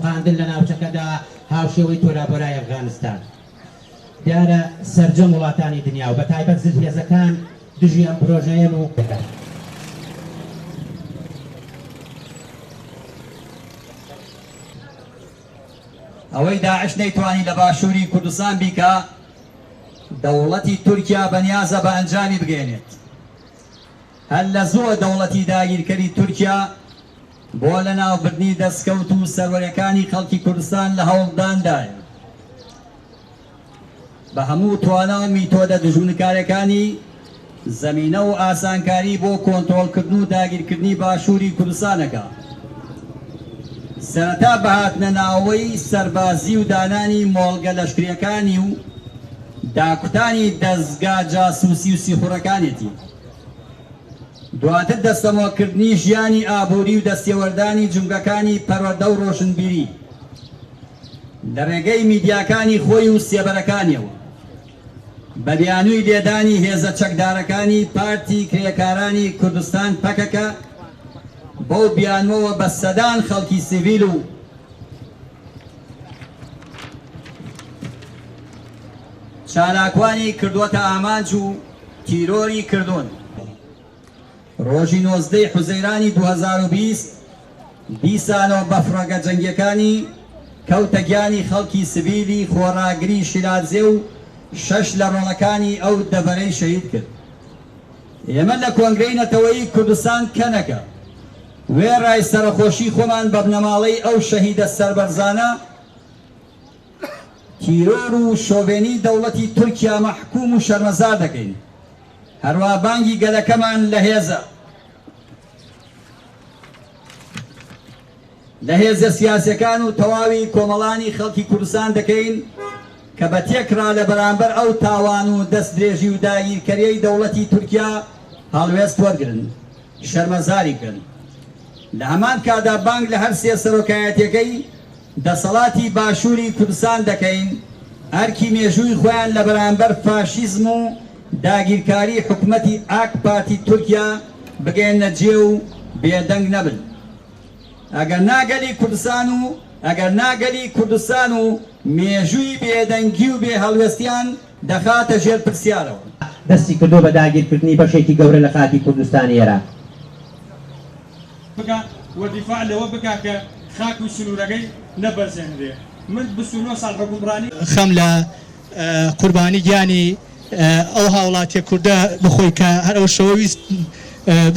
ڕووخاندن لە ناوچەکەدا هاوشێوەی تۆرابۆرای ئەفغانستان. دیارە سەرجەم وڵاتانی دنیا و بەتایبەت زلهێزەکان دژی ئەم پرۆژەیەن و، دەکات. ئەوەی داعش نەیتوانی لە باشووری کوردستان بیکا، دەوڵەتی تورکیا بەنیازە بە ئەنجامی بگەیەنێت. هەر لە زووە دەوڵەتی داگیرکەری تورکیا بۆ لەناوبردنی دەسکەوت و سەروەریەکانی خەڵکی کوردستان لە هەوڵداندایە. بە هەموو توانا و میتۆدە دوژمنکارەکانی زەمینە و ئاسانکاری بۆ کۆنترۆڵکردن و داگیرکردنی باشووری کوردستان ئەکا. سەرەتا بە هاتنە ناوەی سەربازی و دانانی مۆڵگە لەشکریەکانی و داکوتانی دەزگا جاسوسی و سیخوڕەکانێتی. دواتر دەستەمۆکردنی ژیانی ئابووری و دەستێوەردانی جومگەکانی پەروەردە و ڕۆشنبیری لە ڕێگەی میدیاکانی خۆی و سێبەرەکانیەوە بە بیانووی لێدانی هێزە چەکدارەکانی پارتی کرێکارانی کوردستان پەکەکە بەو بیانووەوە بە سەدان خەڵکی سیڤیل و چالاکوانی کردووەتە ئامانج و تیرۆری کردوون. ڕۆژی 19 ی حوزەیرانی 2020 دیسانەوە بە فڕۆکە جەنگیەکانی کەوتە گیانی خەڵکی سڤیلی خۆڕاگری شیلادزێ و شەش لە ڕۆڵەکانی ئەو دەڤەرەی شەهید کرد. ئێمە لە کۆنگرەی نەتەوەیی کوردستان کەنەکە وێڕای سەرەخۆشی خۆمان بە بنەماڵەی ئەو شەهیدە سەربەرزانە، تیرۆر و شۆڤێنی دەوڵەتی تورکیا مەحکوم و شەرمەزار دەکەین. هەروا بانگی گەلەکەمان لە هێزە لە هێزە سیاسیەکان و تەواوی کۆمەڵانی خەڵکی کوردستان دەکەین کە بە تێکڕا لە بەرامبەر ئەو تاوان و دەستدرێژی و داگیرکەریەی دەوڵەتی تورکیا هەڵوێست وەرگرن، شەرمەزاری بکەن. لە هەمان کاتدا بانگ لە هەر سێ سەرۆکایەتیەکەی دەسەڵاتی باشووری کوردستان دەکەین ئەرکی مێژووی خۆیان لە بەرامبەر فاشیزم و داگیرکاری حکومەتی ئاک پارتی تورکیا بگەیەننە جێ و بێدەنگ نەبن. ئەگەر نا گەلی کوردستان و ئەگەر نا گەلی کوردستان و مێژووی بێدەنگی و بێ هەڵوێستیان دەخاتە ژێر پرسیارەوە. دەستی کردووە بە داگیرکردنی بەشێکی گەورە لە خاکی کوردستانی ئێران. بکا و دیفاع لەوە بکا کە خاک و سنوورەکەی نەبەزێنرێ. من 29 ساڵ حوکمڕانی. خەم لە قوربانی گیانی ئەو هاوڵاتیە کوردە بخۆی کە هەر ئەو شەوە ویست.